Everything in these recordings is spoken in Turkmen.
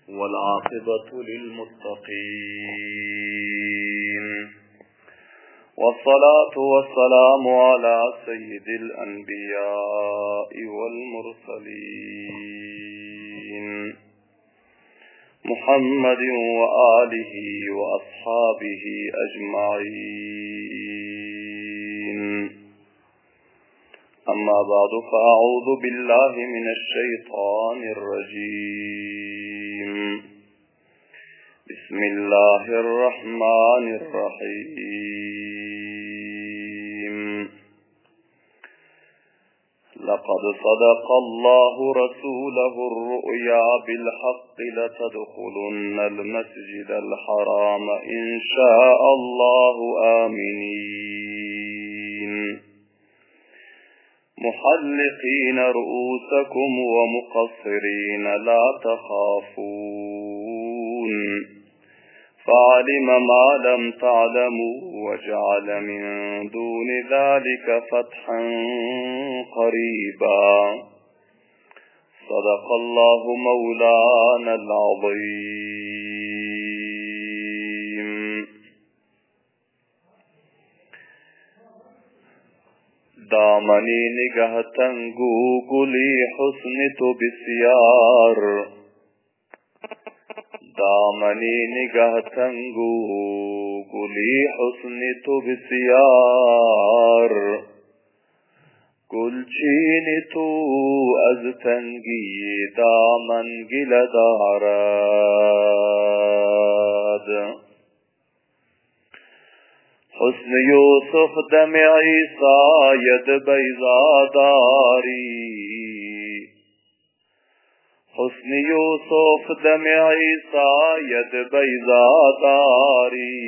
والعاقبة للمتقين والصلاة والسلام على سيد الأنبياء والمرسلين محمد وآله وأصحابه أجمعين أما بعد فأعوذ بالله من الشيطان الرجيم بسم الله الرحمن الرحيم لقد صدق الله رسوله الرؤيا بالحق لتدخلن المسجد الحرام إن شاء الله آمنين محلقين رؤوسكم ومقصرين لا تخافون فعلم ما لم تعلموا وجعل من دون ذلك فتحا قريبا صدق الله مولانا العظيم دامنی نگه تنگو گلی حسن تو بسیار دامنی نگه تنگو گلی حسن تو بسیار گلچین تو از تنگی دامن گله دارد حسن یوسف دم عیسی ید بیضا داری حسن یوسف دم عیسی ید بیضا داری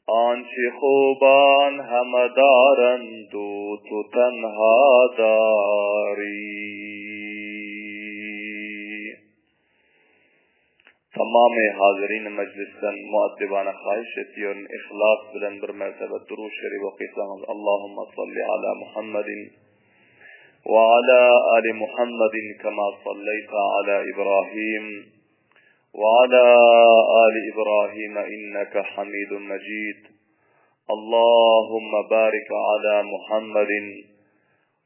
آنچه خوبان همه دارند و تو تنها داری Tamamy hazirin mejlisden muaddibana haýyş etýärin yhlas bilen bir mertebe Durud Şerif okysaňyz Allahumma salli ala Muhammedin we ala ali Muhammedin kema salleýta ala Ibrahim we ala ali Ibrahim inneke Hamidun Mejid Allahumma barik ala Muhammedin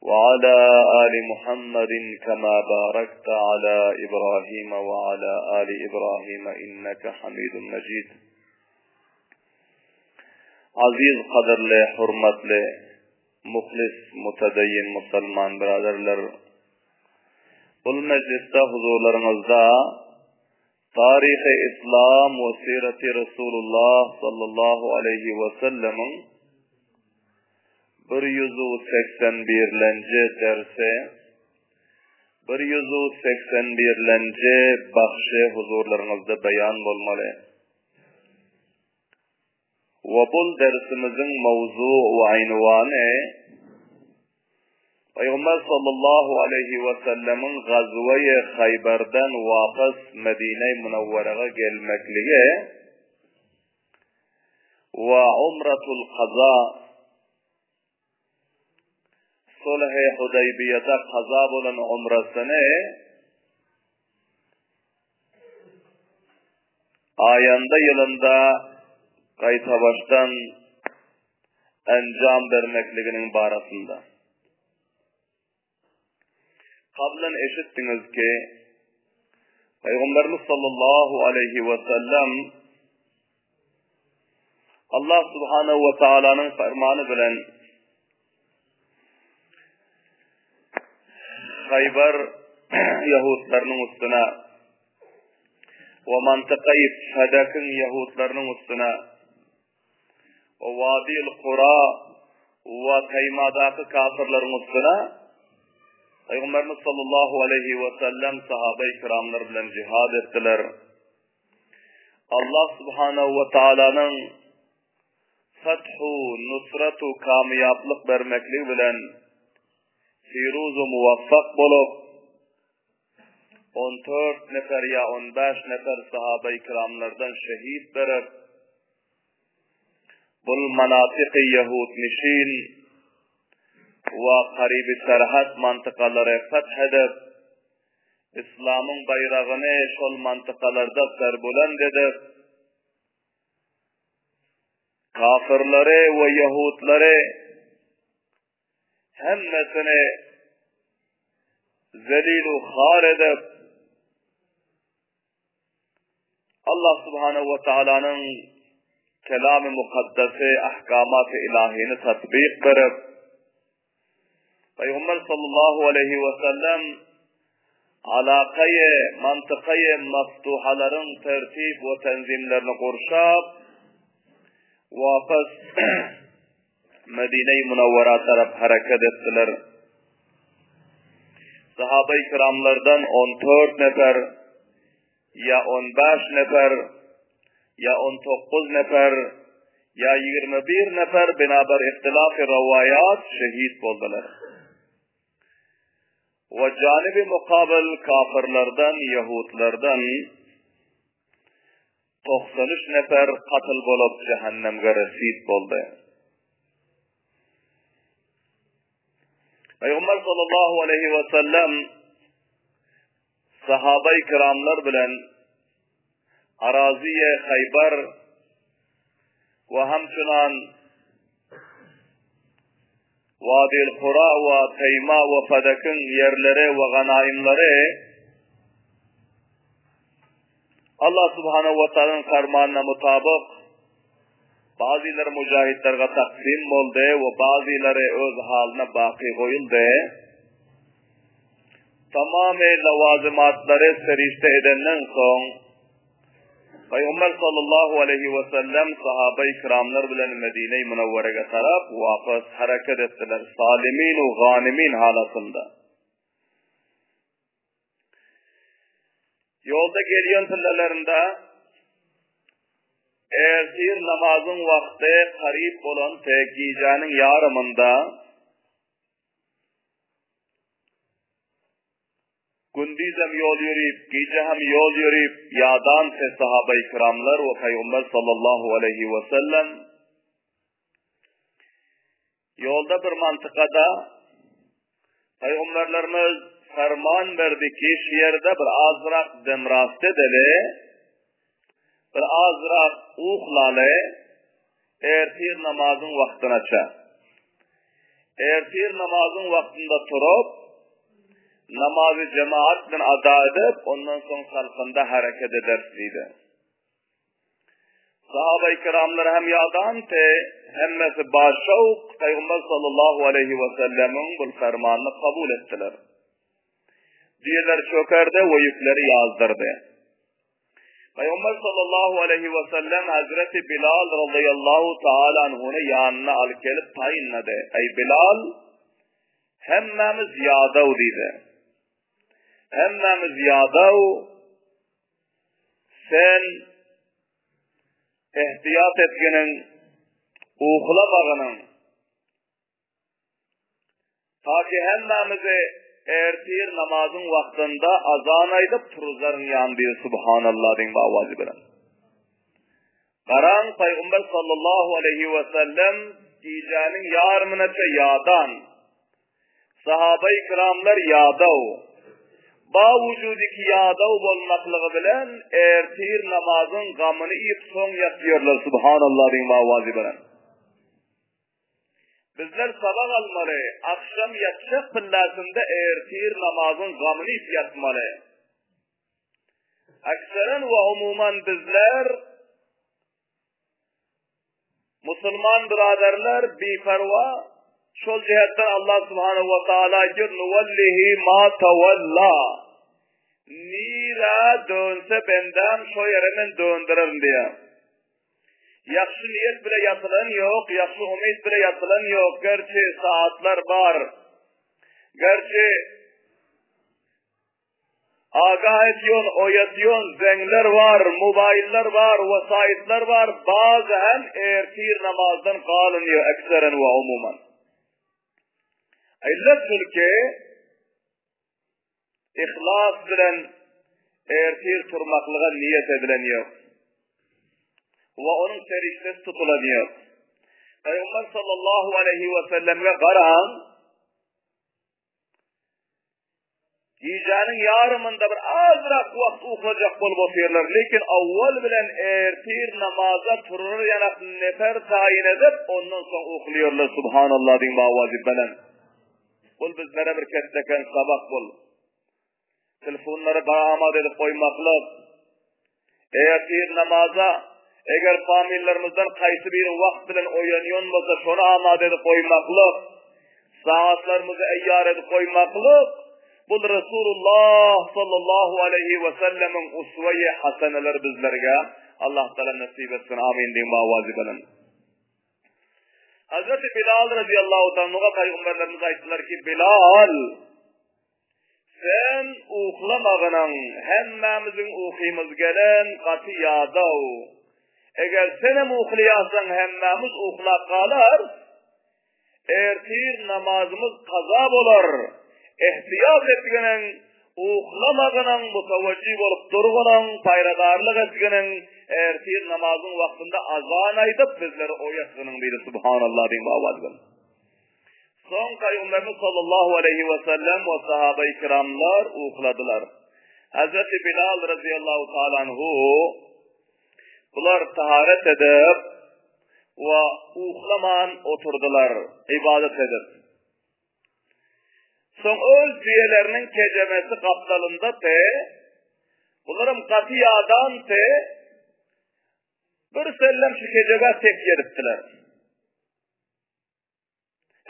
وعلى آل محمد كما باركت على إبراهيم وعلى آل إبراهيم إنك حميد مجيد Aziz gadyrly, hormatly, muhlis, mutedeyyin musulman biraderler! Bul mejlisde huzurlaryňyzda Taryhy Islam we Sireti Resulullah sallallahu aleýhi we sellemiň 181-lenji dersi, 181-lenji bagşy huzurlaryňyzda beýan bolmaly. We bul dersimiziň mowzu we ynwany Pygamber sallallahu aleýhi we sellemiň gazweýi Haýbardan wapas Medine-i Munawwaraga gelmekligi we Umratul Kaza Sulh-i Hudaýbiýede kaza bolan umrasyny Aýanda ýylynda gaýtabaşdan enjam bermekliginiň barasynda. Kablan eşitdiňiz ki, Pygamberimiz sallallahu aleýhi we sellem Allah subhanahu we taalanyň fermany bilen Haýbar ýahudlarynyň üstüne we mantykaýy Fedekiň ýahudlarynyň üstüne we Wadil Kura we Taýmadaky kafirleriň üstüne Pygamberimiz sallallahu aleýhi we sellem sahabeý kiramlar bilen jihad etdiler. Allah subhanahu we taalanyň Fethu, nusratu, kamyýaplyk bermekligi bilen firuz-u muwaffak bolup, on dört nefer ýa on bäş nefer sahabeý kiramlardan şehit berip, bul manatyky ýehudnişin we karyby serhet mantykalary feth edip, Yslamyň baýragyny şol mantykalarda serbuland edip, kafirleri we ýehutlary hemmesini zelil-u har edip, Allah subhanahu wa ta'alanyň kelamy mukaddesi, ahkamaty ilahyny tatbyk berip, Pygamber sallallahu aleyhi we sellem alakaýy, mantykaýy maftuhalaryň tertip we tenzimlerini gurşap, wapas Medine-i Munawwara tarap hereket etdiler. Sahaba-i kiramlardan 14 nefer ýa 15 nefer ýa 19 nefer ýa 21 nefer binabar ihtilafy rawaýat şehit boldular. We janibi mukabil kafirlerden, ýehudlardan 93 nefer katl bolup cehennemge resid boldy. Peygamber sallallahu aleyhi ve sellem Sahaba-i kiramlar bilen Araziýe Haýbar we hamçynan Wadi'l Kura we Teýma we Fedekiň ýerleri we ganaýymlary Allah subhanahu wa ta'alanyň fermanyna mutabyk bazylary mujahidlerge taksim boldy we bazylary öz halyna baky goýuldy. Tamamy lawazymatlary serişde edenden soň, Pygamber sallallahu aleýhi we sellem sahabai kiramlar bilen Medine-i Münewwerege tarap wapas hereket etdiler, salimin we ganimin halatynda. Ýolda gelýän pillelerinde ertir namazyň wagty garyp bolan tek gijäniň ýarymynda Gündizem ýol ýörip, gije hem ýol ýörip, ýadan ses sahaba-i kiramlar we Pygamber sallallahu aleýhi we sellem ýolda bir mantykada Pygamberlerimiz ferman berdi ki, şu ýerde bir azrak demrast edeli, bir azrak uhlaly, ertir namazyň wagtynaça. Ertir namazyň wagtynda turup, namazy jemaat bilen ada edip, ondan soň salkynda hereket ederis diýdi. Sahaba-i kiramlar hem ýadandy, hemmesi başşowk Pygamber sallallahu aleyhi we sellemiň bu fermanyny kabul etdiler. Düýeler çökerdi we ýükleri ýazdyrdy. Pygamber sallallahu aleyhi we sellem Hazreti Bilal radıyallahu taala anhuny ýanyna alyp gelip taýynlady. Eý Bilal, hemmämiz ýadaw diýdi. Hemmämiz ýadaw. Sen ehtiyat etginiň, uhlamagynyň. Ta ki hemmämizi ertir namazyň wagtynda azan aýdyp turuzaryň ýan diýdi subhanallah diýen awazy bilen. Garaň Pygamber sallallahu aleyhi we sellem gijäniň ýarymynaça ýadan. Sahaba-i kiramlar ýadaw. Ba wujudi ki ýadaw bolmaklygy bilen ertir namazyň gamyny iýip soň ýatýarlar subhanallah diýen awazy bilen. Bizler sabak almaly, akşam ýatjak pillasynda ertir namazyň gamyny iýip ýatmaly. Akseren we umuman bizler musulman biraderler biperwa şol jihetden Allah subhanahu wa taala aýdýar nuwallihi ma tawalla. Nirä dönse bendäm şo ýere men döndürerin diýýär. Ýagşy niýet bile ýatylan ýok, ýagşy umyt bile ýatylan ýok. Gerçi saatlar bar. Gerçi agah etýon, oýatýon zeňler bar, mobaýllar bar, wesaýytlar bar. Bazy hem ertir namazdan galynýar ekseren we umuman. Illet şulki Yhlas bilen ertir turmaklyga niýet edilen ýok. We onuň serişdesi tutulan ýok. Pygamber sallallahu aleyhi we selleme garaň. Gijäniň ýarymynda bir azrak wagt uklajak bolup otyrlar, lekin owwal bilen ertir namaza turar ýanak nefer taýyn edip, ondan soň uklaýarlar, subhanallah diýiň bawazy bilen. Bul bizlere bir ketleken sabak bul. Telefonlary baramat edip goýmaklyk. Ertir namaza eger famillerimizden haýsy biri wagt bilen oýanýan bolsa, şony amada edip goýmaklyk. Saatlarymyzy eýýar edip goýmaklyk. Bu Resulullah sallallahu aleyhi we sellemiň usweýi haseneler bizlerge Allah Taala nasip etsin. Amin diýiň bawazy bilen. Hazreti Bilal radıyallahu ta'ala peygamberlerimiz aýtdylar ki, Bilal Sen uklamagynyň, hemmämiziň ukymyz gelen, gaty ýadaw. Eger senem uklaýarsaň, hemmämiz uklap galarys. Ertir namazymyz kaza bolar. Ehtiýat etginiň, uklamagynyň, mutawajjih bolup durgunyň, paýradarlyk etginiň, ertir namazyň wagtynda azan aýdyp, bizleri oýatgynyň diýdi. Subhanallah diýip owaz berdi. Soň Pygamberimiz sallallahu aleýhi we sellem we sahaba-i kiramlar ukladylar. Hazreti Bilal radıyallahu taala anhu bular taharet edip we uklaman oturdylar, ibadet edip. Soň öz düýeleriniň kejebesi gapdalynda te, bularam gaty ýadan te, bir sellem şu kejebä tekýe edipdiler.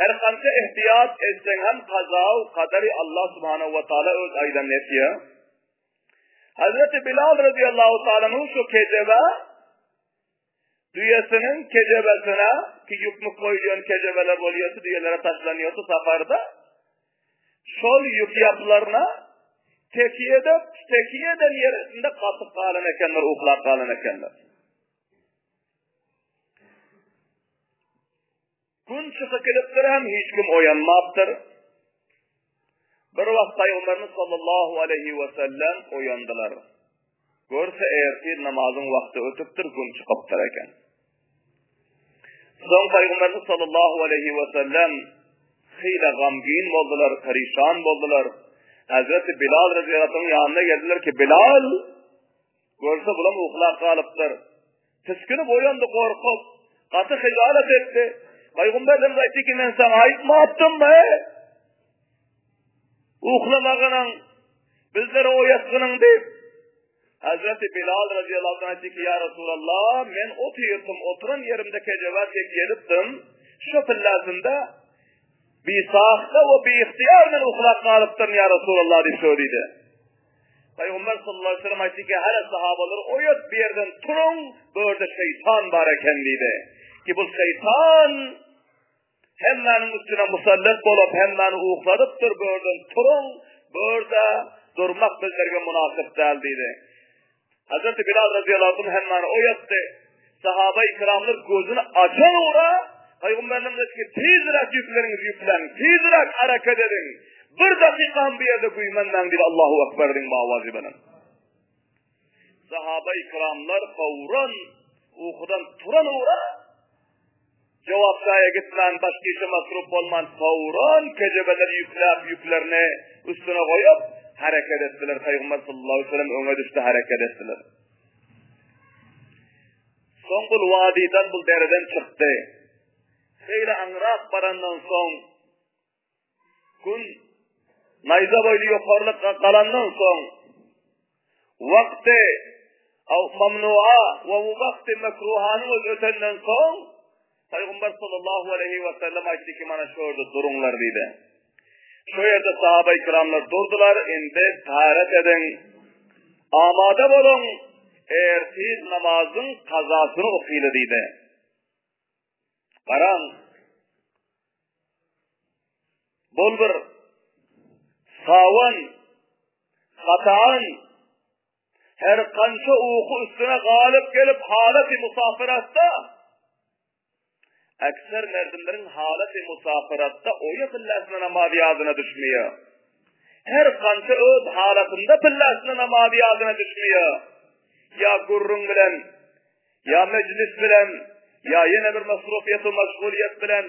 Her kança ihtiyat etseň hem kaza-u kadary Allah subhanahu wa taala öz aýdan etýär. Hazreti Bilal radıyallahu ta'ala'nın şu kejebe düýesiniň kejebesine ki ýükmük goýulýan kejebeler bolýardy, düýelere taşlanýardy saparda. Şol ýük ýaplaryna tekiye edip, tekiye eden ýerinde gatyp galan ekenler, uklap galan ekenler. Gün çykyp gidipdir hem hiç kim oýanmapdyr. Bir wagt Pygamberimiz sallallahu aleyhi we sellem oýandylar. Görse ertir namazyň wagty ötüpdir, gün çykypdyr eken. Soň Pygamberimiz sallallahu aleyhi we sellem hyla gamgyn boldular, perişan boldular. Hazreti Bilal radıyallahu anh ýanyna geldiler ki, Bilal, Görse bulam uklap galypdyr. Tiskinip oýandy gorkup. Gaty hyjalat etdi. Pygamberimiz aýtdy ki, men saňa aýtmapdymmy? Uklamagynyň, bizleri oýatgynyň diýip. Hazreti Bilal radıyallahu anh aýtdy ki, ya Resulallah, men otyrdym, oturan ýerimde kejebe tek gelipdim. Şu pillasynda bisahta we biihtiýar men uklap galypdyryn ya Resulallah diýip söyledi. Pygamber sallallahu aleyhi ve sellem aýtdy ki, hele sahabalar oýat bir ýerden turuň, bu ýerde şeýtan bar eken diýdi. Ki bu şeýtan hemmäniň üstüne musallat bolup, hemmäni ukladypdyr, bu ýerden turuň, bu ýerde durmak bizlerge mynasyp däl diýdi. Hazreti Bilal radıyallahu anh hemmäni oýatdy. Sahaba-i kiramlar gözüni açan ugra Pygamberimiz aýtdy ki, tizräk ýükleriňizi ýükläň, tizräk hareket ediň. Bir dakika hem bu ýerde güýmenmäň diýdi Allahu Ekber diýip awazy bilen. Sahaba-i kiramlar fawran ukudan turan ugra Jogap jaýa gitmän, başga işe masrup bolman, fawran kejebeleri ýükläp, ýüklerini üstüne goýup, hereket etdiler. Pygamber sallallahu aleyhi ve sellem öňe düşdi, hereket etdiler. Soň bul wadidan, bul dereden çykdy. Şeýle aňrak barandan soň, Gün naýza boýly ýokarlyk galandan soň, wagty mamnua we bu wagty mekruhanyň öz ötenden soň, Pygamber sallallahu aleyhi we sellem aýtdy ki, mana şu ýerde duruňlar diýdi. Şu ýerde sahaba-i kiramlar durdular, indi taharet ediň, amada boluň, ertir namazyň kazasyny okyly diýdi. Garaň, Bol bir sawan, hatan, her kança uky üstüne galyp gelip halaty musafiratda, ekser merdimleriň halaty musafiratda oýa pilläsine namaz ýadyna düşmeýär. Her kança öz halatynda pilläsine namaz ýadyna düşmeýär. Ýa gürrüň bilen, ýa mejlis bilen, ýa ýene bir masrufiyet we meşgulyýet bilen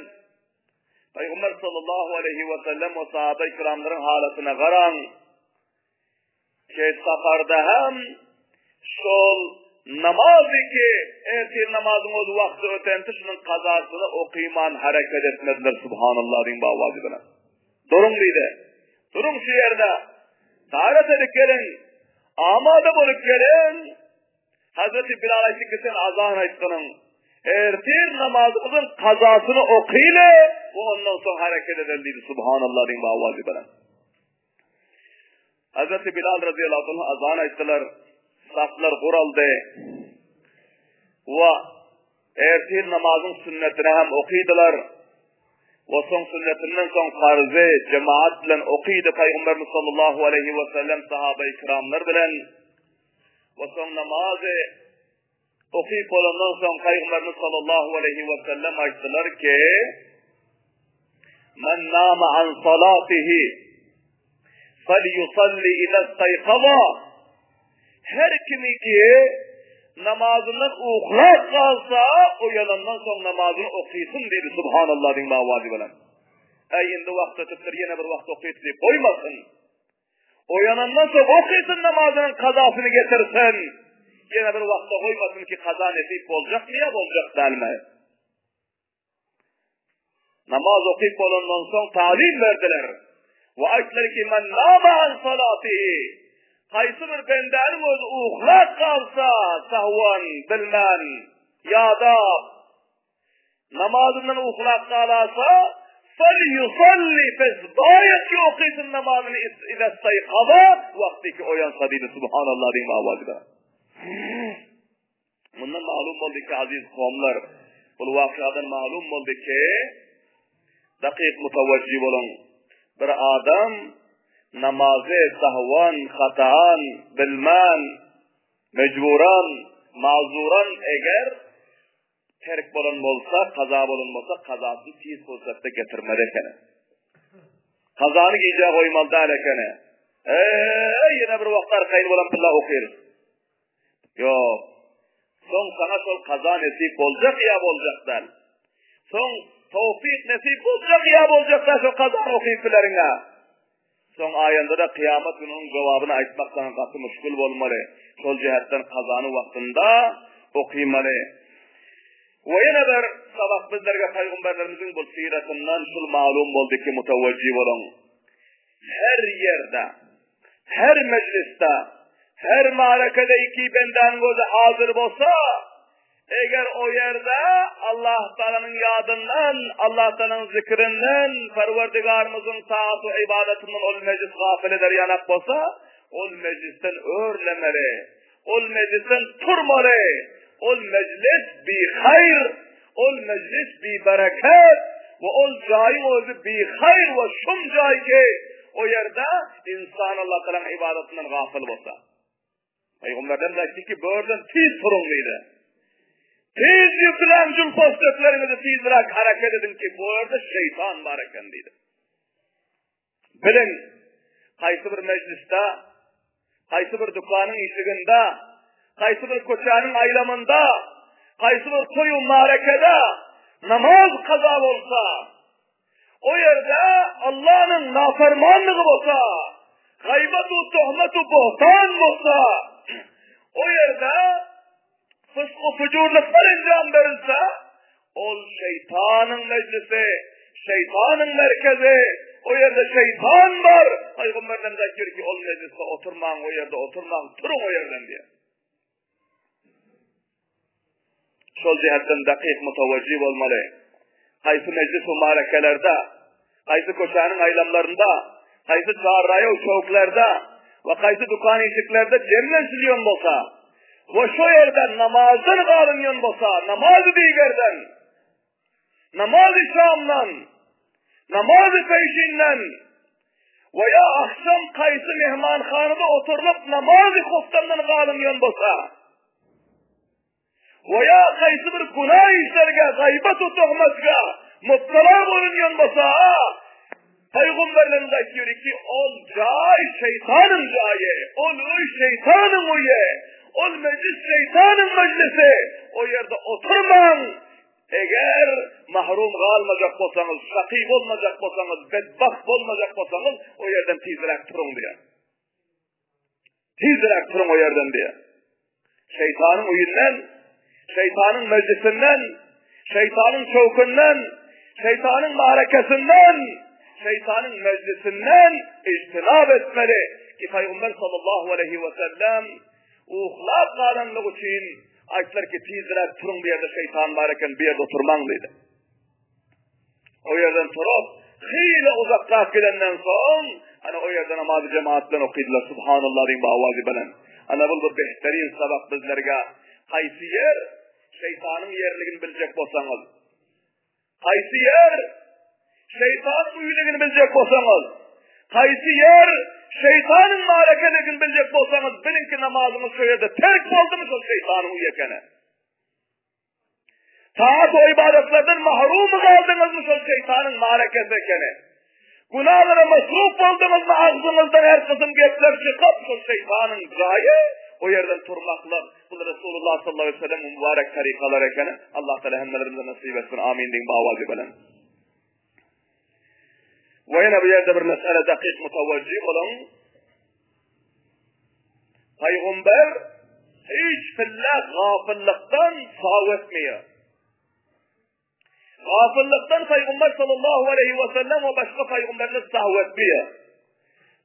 Pygamber sallallahu aleyhi we sellem we sahaba-i kiramlaryň halatyna garaň. Ki saparda hem şol namazy ki ertir namazyň öz wagty ötenti şunuň kazasyny okyman hereket etmediler subhanallah diýiň bawazy bilen. Duruň diýdi. Duruň şu ýerde. Taharat edip geliň. Amada bolup geliň. Hazreti Bilal aýtdy ki sen azan aýtgynyň. Ertir namazymyzyň kazasyny okyly we ondan soň hereket edeli diýdi subhanallah diýiň bawazy bilen. Hazreti Bilal radıyallahu anh azan aýtdylar. Saflar guraldy. We ertir namazyň sünnetini hem okydylar. We soň sünnetinden soň farzy cemaat bilen okydy Peygamberimiz sallallahu aleyhi ve sellem sahabe-i kiramlar bilen. We soň namazy okyp bolandan soň Peygamberimiz sallallahu aleyhi ve sellem aýtdylar ki, Men nama an salatihi falyusalli iza istayqaza Her kimi ki namazyndan uklap galsa, oýanandan soň namazyny okysyn diýdi. Subhanallah diýin bawazy bilen. Ey indi wagt ötüpdir, ýene bir wagt okyt diýip goýmasyn. Oýanandan soň okysyn namazynyň kazasyny getirsin. Ýene bir wagta goýmasyn ki kaza nesip boljakmy ýa boljak dälmi? Namaz okyp bolandan soň talim berdiler. We aýtdylar ki men nama an salatihi. Haýsy bir bendäniň özi uhlap galsa, sahwan, bilmän, ýadap, Namazyndan uklap galasa, Falyusalli fezbaýat ki okysyn namazyny idestaýkaza wagty ki oýansa diýdi subhanallah diýip awazyda. Mundan malum boldy ki aziz kowumlar, bu wakadan malum boldy ki dakyk mutawajjih boluň. Bir adam namazy sahwan, hataan, bilmän, mejburan, mazuran eger Terk bolan bolsa, kaza bolan bolsa, kazasyny tiz pursatda getirmeli ekeni. Kazany gijä goýmaly däl ekeni. Eee, ýene bir wagt arkaýyn bolan pilla okyrys. Ýok. Soň saňa şol kaza nesip boljak ýa boljak däl. Soň towfik nesip boljak ýa boljak däl şol kazany okyp bileriňä. Soň aýanda-da kyýamat gününiň jogabyny aýtmak saňa gaty müşgil bolmaly. Şol jähetden kazany wagtynda okymaly. We ýene bir sabak bizlerge paýgamberlerimiziň bu syratyndan şul malum boldy ki mutawajjih boluň. Her ýerde, her mejlisde, her marakada iki bendäniň özi hazyr bolsa, Eger o ýerde Allah Tagalanyň ýadyndan, Allah Tagalanyň zikrinden, Perwerdigarymyzyň taat we ybadatyndan ol mejlis gafyl eder ýanak bolsa, ol mejlisden örlemeli, ol mejlisden turmaly, ol mejlis bihaýr, ol mejlis bibereket we ol jaýyň özi bihaýr we şum jaý ki, o ýerde insan Allah Tagalanyň ybadatyndan gafyl bolsa. Pygamberlerimiz aýtdy ki, bu ýerden tiz turuň diýdi. Tiz ýükläň jülposdekleriňizi tizräk hereket ediň ki, bu ýerde şeýtan bar eken diýdi. Biliň, haýsy bir mejlisde, haýsy bir dükanyň işiginde, haýsy bir köçäniň aýlamynda, haýsy bir toýu marekede namaz kaza bolsa, O ýerde Allanyň nafermanlygy bolsa, gaýbat-u töhmet-u bohtan bolsa, o ýerde fysk-u fujurlyklar enjam berilse, ol şeýtanyň mejlisi, şeýtanyň merkezi, o ýerde şeýtan bar. Pygamberlerimiz aýtýar ki, ol mejlisde oturmaň, o ýerde oturmaň, turuň o ýerden diýär. Şol jähetden dakyk mutawajjih bolmaly. Haýsy mejlis we marekelerde, haýsy köçäniň aýlamlarynda, haýsy çarraýa we çöwklerde we haýsy dükan işiklerde jemlenşilýän bolsa we şo ýerde namazdan galynýan bolsa, namazy digerden, namazy şamdan, namazy peşinden we ýa akşam kaýsy mehmanhanada oturylyp namazy hoftandan galynýan bolsa, we ýa kaýsy bir günä işlerge, gaýbat we töhmetge mubtala bolunýan bolsa, Pygamberlerimiz aýtýar ki, ol jaý şeýtanyň jaýy, ol öý şeýtanyň öýi, ol mejlis şeýtanyň mejlisi, o ýerde oturmaň, eger mahrum galmajak bolsaňyz, şaky bolmajak bolsaňyz, bedbagt bolmajak bolsaňyz, o ýerden tizräk turuň diýýär. Tizräk turuň o ýerden diýýär. Şeýtanyň öýünden, şeýtanyň mejlisinden, şeýtanyň çöwkünden, şeýtanyň marekesinden, şeýtanyň mejlisinden ijtinap etmeli ki Pygamber sallallahu aleyhi ve sellem uhlap galanlygy üçin aýtdylar ki tizräk turuň bu ýerde şeýtan bar eken bu ýerde oturmaň diýdi. O ýerden turup, hyýla uzakrak gidenden soň, ana o ýerde namazy jemaat bilen okydylar. Subhanallah diýip awazy bilen. Ana bu bir behterin sabak bizlerge. Haýsy ýer şeýtanyň ýerligini biljek bolsaňyz, haýsy ýer şeýtanyň öýligini biljek bolsaňyz, haýsy ýer şeýtanyň marekeligini biljek bolsaňyz, biliň ki namazyňyz şo ýerde terk boldumy, şol şeýtanyň öýi ekeni. Taat we ybadatlardan mahrum galdyňyzmy şol şeýtanyň marekesi ekeni. Günahlara masruf bolduňyzmy agzyňyzdan her kysym gepler çykyp şol şeýtanyň jaýy o ýerden turmaklyk bu Resulullah sallallahu aleyhi ve sellem mübarek tarikalar ekeni. Allah Teala hemmelerimize nasip etsin. Amin diýin bawazy bilen. We ýene bu ýerde bir mesele dakyk mutawajjih boluň. Pygamber hiç pille gafyllykdan saw etmeýär. Gafyllykdan Pygamber sallallahu aleyhi ve sellem we başga pygamberler saw etmeýär.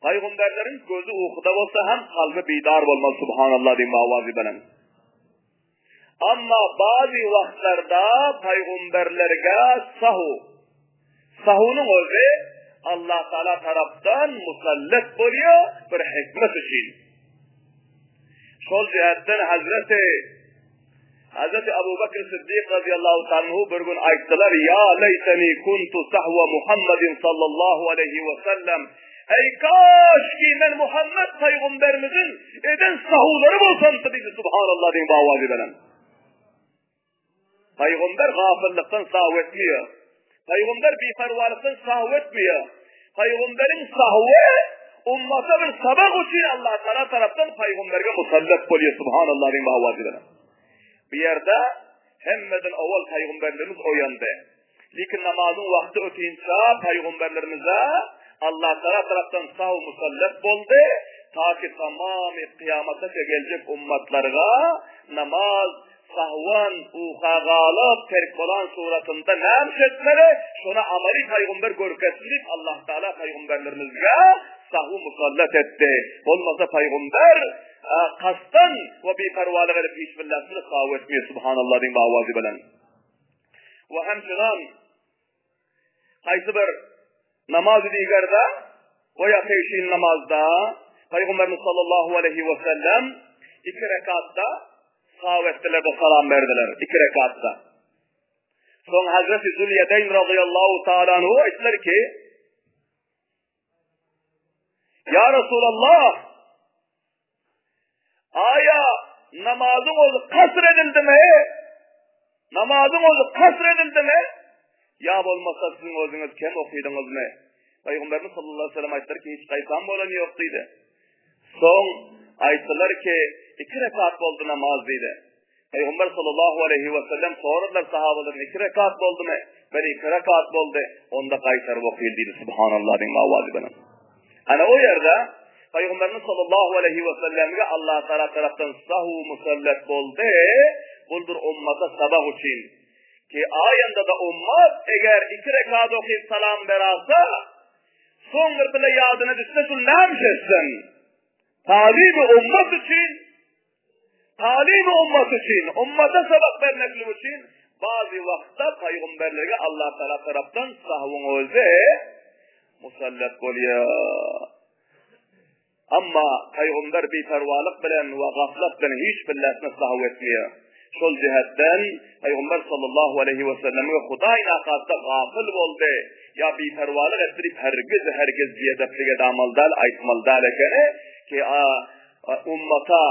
Pygamberleriň gözi ukuda bolsa hem kalby bidar bolmaly subhanallah diýip awazy bilen. Amma bazy wagtlarda pygamberlerge sahu, sahunyň özi Allah Taala tarapdan musallat bolýar bir hikmet üçin. Şol jihetden Hazreti Hazreti Abu Bakr Siddik radıyallahu anhu bir gün aýtdylar, "Ya leyteni kuntu sahwa Muhammedin sallallahu aleyhi ve sellem." Eý kaş ki men Muhammed pygamberimiziň eden sahulary bolsam diýdi subhanallah diýip awazy bilen. Pygamber gafyllykdan sahw etmeýär. Pygamber biperwalykdan sahw etmeýär. Pygamberiň sahwy ummata bir sabak üçin Allah Taala tarapdan pygamberge musallat bolýar subhanallah diýip awazy bilen. Bu ýerde hemmeden owal pygamberlerimiz oýandy. Lekin namazyň wagty ötinçä pygamberlerimize Allah Taala tarapdan sahw musallat boldy, ta ki tamamy kyýamata geljek ummatlarga namaz sahwan uka galyp terk bolan suratynda näme etmeli? Şona amaly pygamber görkezsin diýip Allah Taala pygamberlerimizge sahw musallat etdi. Bolmasa pygamber kasdan we biperwalyk edip hiç bir lafzyny sahw etmeýär subhanallah diýip awazy bilen. We hemçinan haýsy bir namaz digerde we ýa peşin namazda Pygamberimiz sallallahu aleyhi ve sellem iki rekatda saw etdiler de salam berdiler iki rekatda. Soň Hazreti Zülýedeýn radıyallahu taala anhu aýtdylar ki Ya Resulallah Aýa namazyň özi kasr edildimi? Namazyň özi kasr edildimi? Ýa bolmasa siziň özüňiz kem okydyňyzmy? Pygamberimiz sallallahu aleyhi ve sellem aýtdylar ki, hiç gaýtam bolan ýok diýdi. Soň aýtdylar ki, iki rekat boldy namaz diýdi. Pygamber sallallahu aleyhi ve sellem soradylar sahabalardan iki rekat boldumy? Beri iki rekat boldy. Onda gaýtaryp okyl diýdi. Subhanallah diýip awazy bilen. Ana o ýerde Pygamberimiz sallallahu aleyhi ve sellemge Allah Taala tarapdan sahu musallat boldy. Bul bir ummata sabak üçin. Ki aýanda da ummat eger iki rekat okyp salam berasa, soň bir bile ýadyna düşse şul näme etsin? Talyby ummat üçin Talyby ummat üçin, ummata sabak bermeklik üçin bazy wagtda pygamberlerge Allah Taala tarapdan sahwyň özi musallat bolýar. Amma pygamber biperwalyk bilen we gaflat bilen hiç bir läsne sahw etmeýär. Şol jihetden Pygamber sallallahu aleyhi ve selleme Hudaý nakasda gafyl boldy ýa biperwalyk etdi diýip hergiz hergiz biedeplik edamal däl, aýtmaly däl ekeni ki ummata,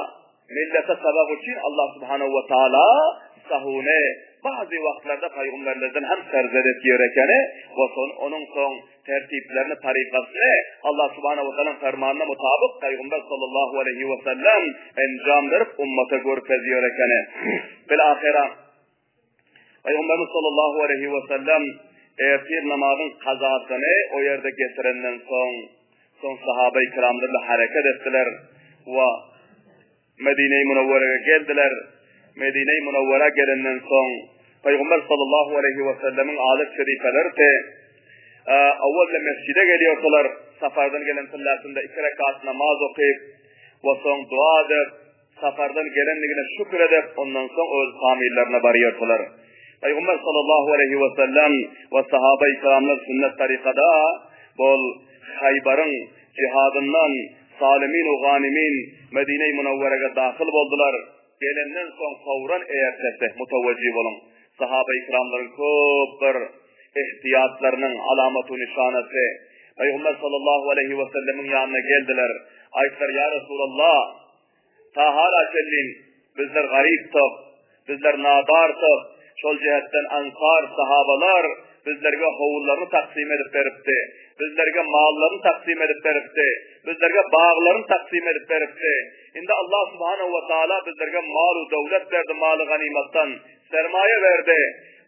millete sabak üçin Allah subhanahu we taala sahuny bazy wagtlarda pygamberlerden hem serzed etýär ekeni we son onuň soň tertiplerini, tarykasyny Allah subhanahu we taalaň fermanyna mutabyk pygamber sallallahu aleyhi we sellem enjam berip ummata görkezýär ekeni. Bil ahira Pygamberimiz sallallahu aleyhi we sellem ertir namazyň kazasyny o ýerde getirenden soň, soň sahaba-i kiramlar bilen hereket etdiler. We Medine-i Münewwerege geldiler. Medine-i Münewwere gelenden soň Pygamber sallallahu aleýhi we sellemiň adet şerifelerdi. Awwal mesjide gelýärdiler. Safardan gelen tyllasynda iki rekat namaz okyp we soň dua edip, safardan gelendigine şükür edip, ondan soň öz famillerine barýardylar. Pygamber sallallahu aleýhi we sellem we sahaba-i kiramlar sünnet tarykada bol Haýbaryň jihadyndan Salymin we Ganymin Medine-i Münewwerege dahyl boldular. Gelenden soň fawran ertesi mutawejjih boluň. Sahaba-i kiramlaryň köp bir ihtiýatlarynyň alamatu nyşanasy. Pygamber sallallahu aleýhi we sellemiň ýanyna geldiler. Aýtdylar, Ýa Resulallah! Ta hala çenli bizler garypdyk, bizler nadardyk, şol jähetden ansar sahabalar bizlerge howurlaryny taksym edip beripdi, bizlerge mallaryny taksym edip beripdi, bizlerge baglaryny taksym edip beripdi. Indi Allah subhanahu we taala bizlerge mal-u döwlet berdi, maly ganymatdan sermaýa berdi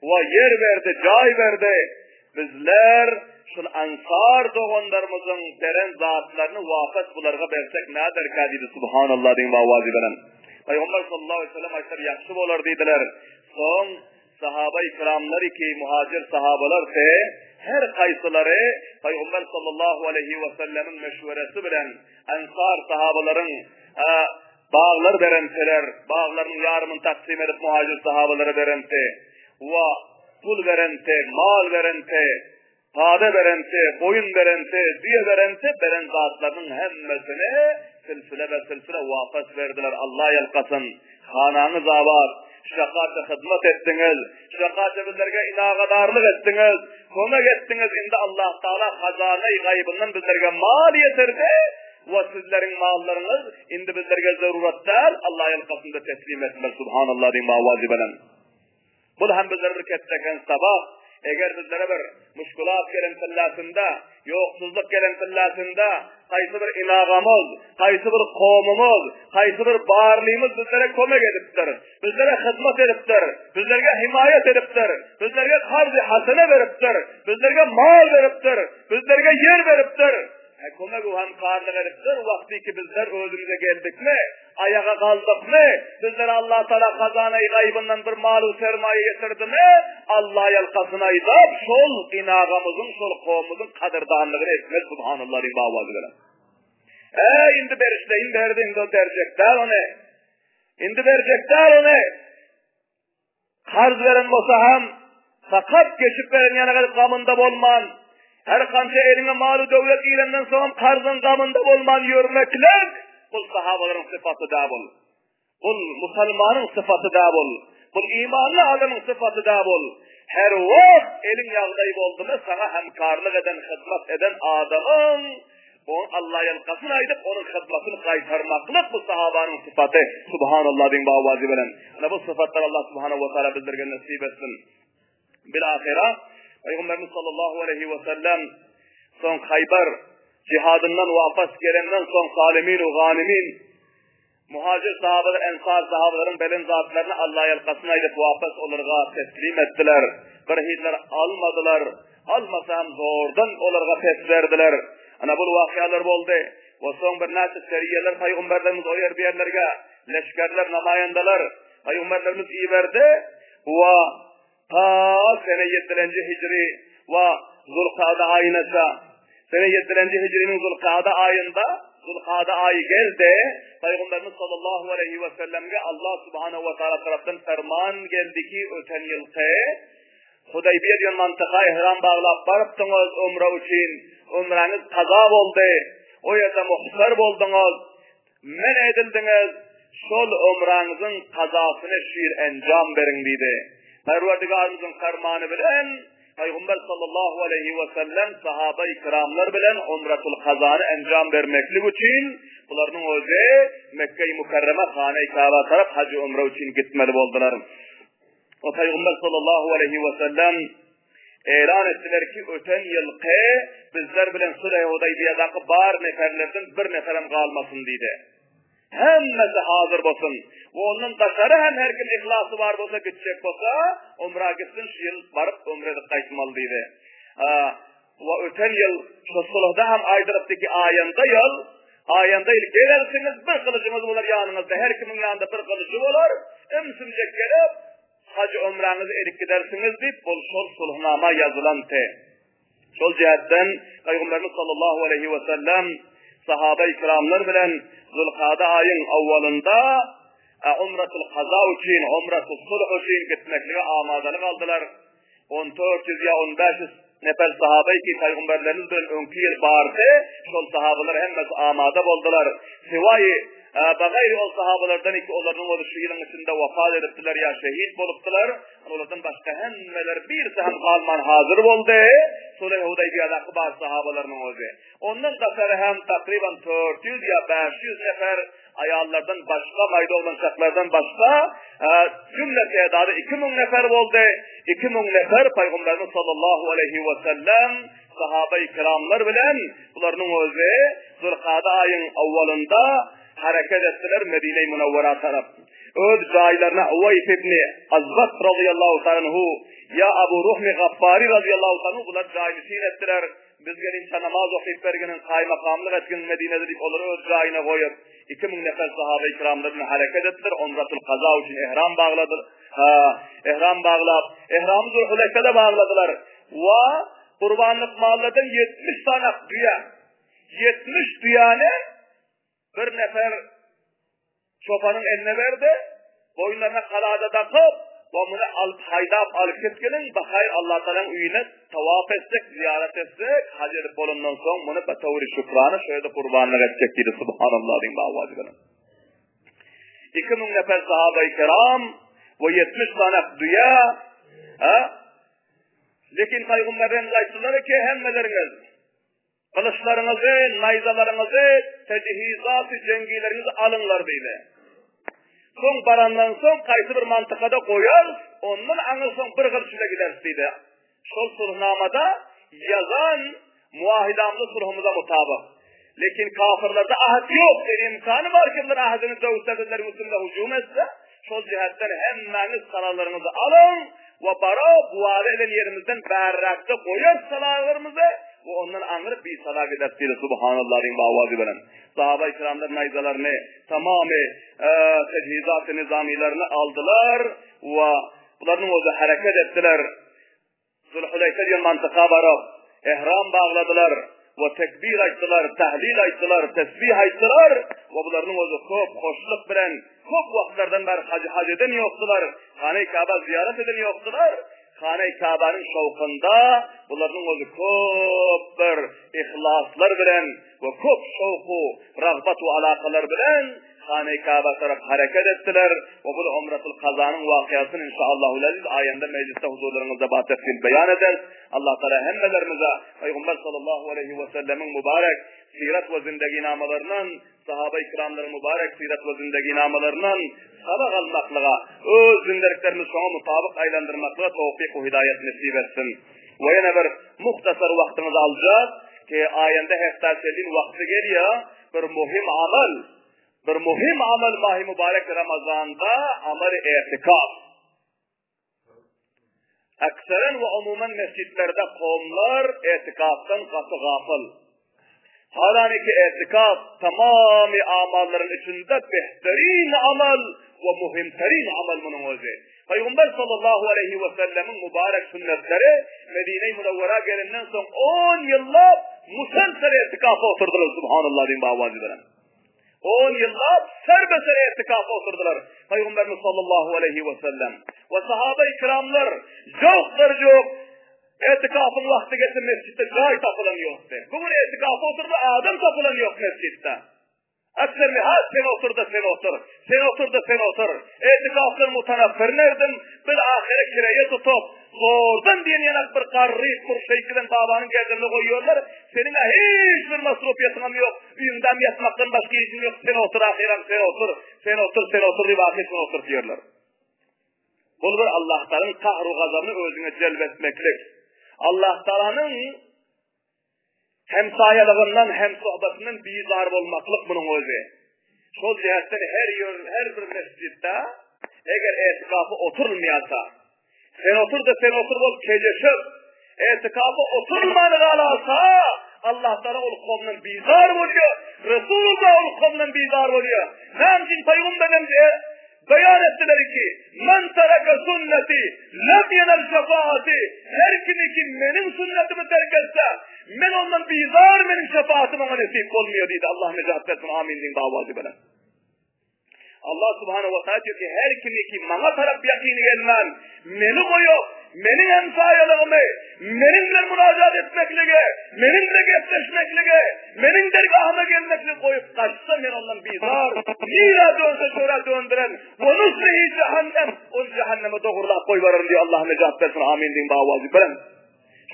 we ýer berdi, jaý berdi. Bizler şul ansar doganlarymyzyň beren zatlaryny wapas bularga bersek näderkä diýdi Subhanallah diýen owazy bilen. Pygamber sallallahu aleyhi ve sellem aýtdylar ýagşy bolar diýdiler. Soň sahaba-i kiramlar ki muhajir sahabalar te her haýsylary Pygamber sallallahu aleyhi ve sellemiň meşweresi bilen ansar sahabalaryň baglar berenteler, baglarynyň ýarymyny taksim edip muhajir sahabalara berente. Wa pul berente, mal berente, pada berente, goýun berente, düýe berente, beren zatlarynyň hemmesini silsile be silsile wapas berdiler. Allah ýalkasyn. Hanaňyz abat. Şakaça hyzmat etdiňiz. Şakaça bizlerge inagadarlyk etdiňiz. Kömek etdiňiz. Indi Allah Taala hazanaý gaýybyndan bizlerge mal ýetirdi. We sizleriň mallaryňyz indi bizlerge zarurat däl. Allah ýalkasynda teslim etdiler. Subhanallah diýen owazy bilen. Bul hem bizlere bir ketdeken sabak. Eger bizlere bir muşkulat gelen tyllasynda, ýoksuzlyk gelen tyllasynda, haýsy bir inagamyz, haýsy bir kowmumyz, haýsy bir barlymyz bizlere kömek edipdir, bizlere hyzmat edipdir, bizlerge himaýat edipdir, bizlerge karz-y hasene beripdir, bizlerge mal beripdir, bizlerge ýer beripdir, kömek we hemkarlyk edipdir, wagty ki bizler özümize geldikmi, Aýaga galdykmy, bizlere Allah Taala hazanaýy gaýybyndan bir mal-u sermaýa ýetirdimi, Alla ýalkasyn aýdap, şol inagamyzyň, şol kowumyzyň kadyrdanlygyny etmeli, Subhanallah diýip owazy bilen. Äý, indi berişleýin berdi, indi ol berjek däl ony. Indi berjek däl ony. Karz beren bolsa hem, fakat geçip beren ýana gelip gamynda bolman, her kança eliňe maly döwlet girenden soň karzyň gamynda bolman ýörmeklik, bul sahabalaryň sypaty da bul. Bul musulmanyň sypaty da bul. Bul imanly adamyň sypaty da bul. Her wagt eliň ýagdaýy boldumy, saňa hemkarlyk eden, hyzmat eden adamyň Oň Alla ýalkasyn aýdyp, onuň hyzmatyny gaýtarmaklyk bu sahabanyň sypaty. Subhanallah diýiň bu owazy bilen. Ana bu sypatlary Allah subhanahu wa taala bizlerge nesip etsin. Bil ahyra Pygamberimiz sallallahu aleyhi we sellem soň Haýbar jihadyndan wapas gelenden soň Salimin we Ganimin Muhajir sahabalar ensar sahabalaryň beren zatlaryny Alla ýalkasyn aýdyp wapas olarga teslim etdiler. Bir hiller almadylar. Almasa hem zordan olarga pes berdiler. Ana bul wakyýalar boldy. We soň birnäçe seriýeler paýgamberlerimiz o ýer bu ýerlerge leşgerler, namaýandalar paýgamberlerimiz iberdi. We Ta sene ýedilenji hijri we Zulkada aýynaça. Sene ýedilenji hijriniň Zulkada aýynda, Zulkada aýy geldi, Pygamberimiz sallallahu aleýhi we sellemge Allah subhanahu we taala tarapdan ferman geldi ki, öten ýylky Hudaýbiýe diýen mantyka ihram baglap barypdyňyz umra üçin, umraňyz kaza boldy, o ýerde muhsar bolduňyz, Men edildiňiz, şol umraňyzyň kazasyny şu ýyl enjam beriň diýdi. Perwerdigarymyzyň fermany bilen Pygamber sallallahu aleýhi we sellem sahaba-i kiramlar bilen umratul kazany enjam bermeklik üçin bularynyň özi Mekge-i Mükerreme Hane-i Kaba tarap haj umra üçin gitmeli boldular. We Pygamber sallallahu aleýhi we sellem Elan etdiler ki, öten ýylky bizler bilen Sulh-i Hudaýbiýadaky bar neferlerden bir neferem galmasyn diýdi. Hemmesi hazyr bolsun. We ondan daşary hem her kim yhlasy bar bolsa gitjek bolsa, umra gitsin, şu ýyl baryp umra edip gaýtmaly diýdi. We öten ýyl şu sulhda hem aýdylypdy ki, aýanda ýyl. Aýanda ýyl gelersiňiz, bir gylyjyňyz bolar ýanyňyzda, her kimiň ýanynda bir gylyjy bolar, ümsümjek gelip, haj-ömräňizi edip gidersiňiz diýip, ol şol sulhnama ýazylandy. Şol jähtden Pygamberimiz sallallahu aleýhi we sellem sahaba-i kiramlar bilen Zulkada aýyň awwalynda umratul kaza üçin, umratul sulh üçin gitmeklige amadalyk aldylar. 1400 ýa 1500 nefer sahaba ki pygamberlerimiz bilen öňki ýyl bardy, şol sahabalar hemmesi amada boldular. Siwaýy bagaýry ol sahabalardan iki olaryň özi şu ýylyň içinde wafat edipdiler ýa şehit bolupdylar. Olardan başga hemmeler birisi hem galman hazır boldy. Sulh Hudaýbiýadaky bar sahabalarynyň özi. Ondan daşary hem takryban 400 ýa 500 nefer aýallardan başga, maýda oglançaklardan başga jümle tädady 2000 nefer boldy. 2000 nefer Pygamberimiz sallallahu aleyhi we sellem sahaba-i kiramlar bilen bularyň özi Zulkada aýyň awwalynda hereket etdiler Medine-i Munawwara tarap. Öz jaýlaryna Uwaýs ibn Azbat razyýallahu taala anhu ýa Abu Ruhmy Gaffary razyýallahu taala anhu bular jaýnişin etdiler. Biz gelinçä namaz okyp berginiň, kaýmakamlyk etgin Medinede diýip olary öz jaýyna goýup, 2000 nefer sahabe-i kiramlar bilen hereket etdiler. Umratul kaza üçin ehram bagladylar. Ha, ehram baglap, ehramy Zulhuleýfede bagladylar. Wa gurbanlyk mallardan 70 sany düýe, 70 düýäni bir nefer Çopanyň eline berdi, boýunlaryna halada dakyp, we muny alyp haýdap alyp gitginiň, bahaýr Allatagalaň öýüne tawaf etsek, zyýarat etsek, haj edip bolandan soň muny betawry şükrana şu ýerde gurbanlyk etjek diýdi, subhanallah diýiň bawajy bilen. 2000 nefer sahabai kiram we 70 sany düýe, ha? Lekin pygamberlerimiz aýtdylar ki, hemmeleriňiz Gylyçlaryňyzy, naýzalaryňyzy, tejhizat-y jeňgileriňizi alyňlar diýdi. Soň barandan soň haýsy bir mantykada goýarys, ondan aňyr soň bir gylyç bile gideris diýdi. Şol sulhnamada ýazan muahidamyza sulhumyza mutabyk. Lekin kafirlerde ahd ýok, imkany bar kimdir ahdini döwse bizleriň üstümize hüjüm etse, Şol jähetden hemmäňiz salalaryňyzy alyň we baryp, wada eden ýerimizden bärräkde goýarys salalarymyzy we ondan aňry bisala gideris diýdi. Subhanallah diýiň bu owazy bilen. Sahaba-i kiramlar naýzalaryny, tamamy tejhizat-y nizamylaryny aldylar we bularyň özi hereket etdiler. Zülhüleýfe diýen mantyka baryp, ehram bagladylar we tekbir aýtdylar, tahlil aýtdylar, tesbih aýtdylar we bularyň özi köp hoşluk bilen köp wagtlardan bäri hajy haj eden ýokdular, Hana-i Kaba zyýarat eden ýokdular. Hana-i Kabanyň şowkunda bularyň özi köp bir yhlaslar bilen we köp şowku, ragbat we alakalar bilen Hana-i Kaba tarap hereket etdiler we bu Umratul Kazanyň wakyasyny inşaallahu aziz aýanda mejlisde huzurlaryňyzda batefsil beýan ederis. Allah Taala hemmelerimize Pygamber sallallahu aleyhi we sellemiň mübarek sirat we zindeginamalaryndan, sahaba-i kiramlaryň mübarek sirat we zindeginamalaryndan sabak almaklyga, öz zindeliklerimizi şoňa mutabyk aýlandyrmaklyga towfik we hidaýat nesip etsin. We ýene bir muhtasar wagtyňyzy aljak ki aýanda hepdä çenli wagty gelýär. Bir muhim amal, bir muhim amal mahy mübarek Ramazanda amal etikaf. Akseren we umuman mesjitlerde kowumlar etikafdan gaty gafyl. Halaniki etikaf tamamy amallaryň içinde behterin amal we muhimterin amal munuň özi. Pygamber sallallahu aleýhi we sellemiň mübarek sünnetleri Medine-i Münewwera gelenden soň 10 ýyllap musalsal etikafa oturdylar subhanallah diýiň bawazy bilen. 10 ýyllap serbe-ser etikafa oturdylar Pygamberimiz sallallahu aleýhi we sellem. We sahaba-i kiramlar joklar jok etikafyň wagty gelse mesjitde jaý tapylan ýokdy. Bu gün etikafa oturdy adam tapylan ýok mesjitde. Aksermi ha sen otur-da sen otur, sen otur-da sen otur. Etikafdan mutanafir nerdim, bil ahyry kireýe tutup, zordan diýen ýanak bir garry bir şeýh bilen babanyň gerdenine goýýarlar. Seniň-ä hiç bir masrufyýatyňam ýok, öýüňdäm ýatmakdan başga işiň ýok, sen otur ahyram sen otur, sen otur, sen otur diýip ahyr seni oturtýarlar. Bul bir Allah Taalanyň kahru gazabyny özüňe jelp etmeklik. Allah Taalanyň Hemsaýalygyndan, hemsohbetinden bizar bolmaklyk munuň özi. Şol jähetden her ýer, her bir mesjitde eger etikafa oturylmaýarsa, sen otur-da sen otur bolup kejeşip, etikafa oturylman galarsa, Allah Taala ol kowumdan bizar bolýar. Resulullah ol kowumdan bizar bolýar. Näme üçin pygamberimiz e, beýan etdiler ki, Men tereke sünneti, lem yenel şefaati, her kimi ki meniň sünnetimi terk etse, men ondan bizar, meniň şefaatym oňa nesip bolmaýar diýdi. Allah nejat bersin. Amin diýin dawazy bilen. Allah subhanahu wa taala diýýär ki, her kimi ki maňa tarap ýakyn gelmän, meni goýup, meniň hemsaýalygymy, meniň bilen münajat etmekligi, meniň bilen gepleşmekligi, meniň dergahyma gelmekligi goýup gaçsa, men ondan bizar, nirä dönse şora döndüren, we nuslihi cehennem, ony cehenneme dogurlap goýbararyn diýýär. Allah nejat bersin. Amin diýin bawazy bilen.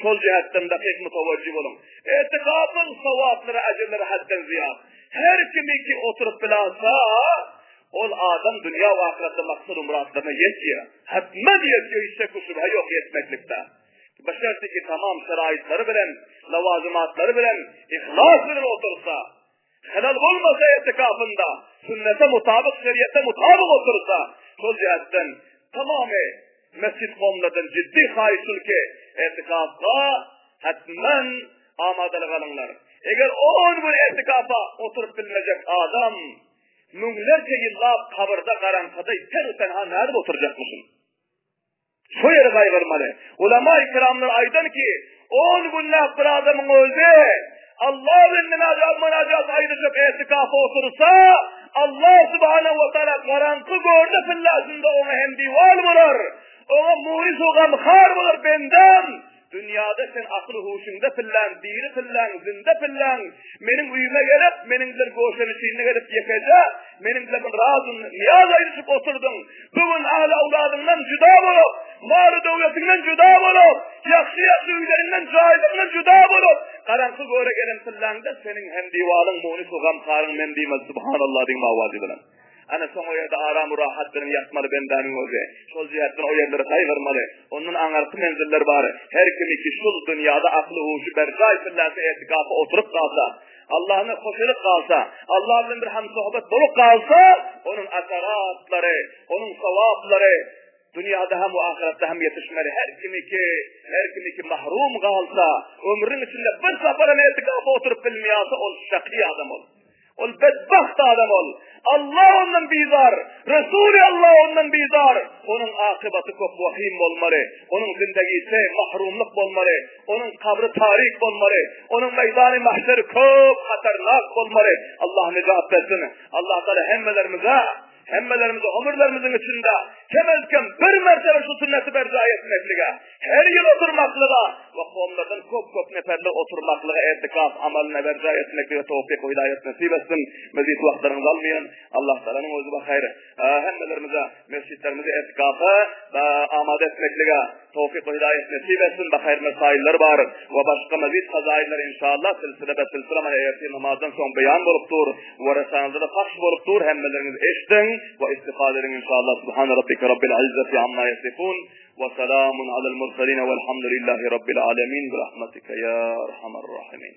Şol jähetden dakyk mutawajjih boluň. Etikafyň sowaplary, ejirleri hadden zyýat. Her kimi ki oturyp bilasa, ol adam dünýä we ahyretde maksat-u myratlaryna ýetýär. Hetmen ýetýär, hiç şek-u şübhe ýok ýetmeklikde. Başardy ki tamam şeraýytlary bilen, lawazymaatlary bilen, yhlas bilen otursa, halal bolmasa etikafynda, sünnete mutabyk, şeriýete mutabyk otursa, şol jähetden tamamy mesjit gomlardan ciddi haýyş şul ki, etikafga hetmen amadalyk alyňlar. Eger on gün etikafa oturyp bilmejek adam, müňlerçe ýyllap kabyrda garaňkyda ter-u-tenha nädip oturjakmyşyn? Şo ýeri gaýgyrmaly. Ulama-i kiramlar aýdan ki, on günläp bir adamyň özi Allah bilen münajat münajat aýdyşyp etikafa otursa, Allah subhanahu wa taala garaňky görde pillasynda oňa hemdiwal bolar. Oňa munis-u gamhar bolar bendem. Dünýäde sen akyl-huşuňda pilläň, diri pilläň, zinde pilläň, meniň öýüme gelip, meniň bilen goşa-nişinlik edip ýekeje, meniň bilen bir raz-u-nyýaz aýdyşyp oturdyň. Bu gün ähli-awladyňdan juda bolup, maly-döwletiňden juda bolup, ýagşy-ýagşy öýleriňden, jaýlaryňdan juda bolup, garaňky göre gelen pilläňde seniň hemdiwalyň, munis-u gamharyň men diýmez, Subhanallah diýiň owazy bilen. Ana soň o ýerde aram-u rahat bilen ýatmaly bendäniň özi. Şol jähetden o ýerleri gaýgyrmaly. Ondan aňarky menziller bar. Her kimi ki şul dünýada akly-huşy berjaý pillese etikafa oturyp galsa, Allahna hoşalyp galsa, Allah bilen bir hamsohbet bolup galsa, onuň asaratlary, onuň sowaplary dünýada hem we ahyretde hem ýetişmeli. Her kimi ki, her kimi ki mahrum galsa, ömrüniň içinde bir sapar hem etikafa oturyp bilmeýärse, ol şaky adam ol. Ol bedbagt adam ol. Allah ondan bizar, Resuly Allah ondan bizar. Onuň akybaty köp wahim bolmaly. Onuň zindegisi mahrumlyk bolmaly. Onuň kabry tarik bolmaly. Onuň meýdany mahşeri köp hatarnak bolmaly. Allah nejat bersin. Allah Taala hemmelerimize Hemmelerimize ömürlerimiziň içinde kem-az-kem bir mertebe şu sünneti berjaý etmeklige, her ýyl oturmaklyga we kowumlardan köp-köp neperler oturmaklyga etikaf amalyna berjaý etmeklige towfyk we hidaýat nesip etsin. Mezit wagtlaryňyzy almaýan. Allah Tagalanyň özi bahaýr. Hemmelerimize mesjitlerimizi etikafa amada etmeklige Towfyk we hidaýat nesip etsin bahaýr mesailler bar we başga mezit fazailler inşallah silsile be silsile mana ertir namazdan soň beýan bolup dur we resanada pahş bolup dur hemmeleriňiz eşdiň we istifade ediň inşallah subhane rabbike rabbil izzati amma yasifun we selamun alel murselin velhamdülillahi rabbil alemin bi rahmetike ya erhamer rahimin.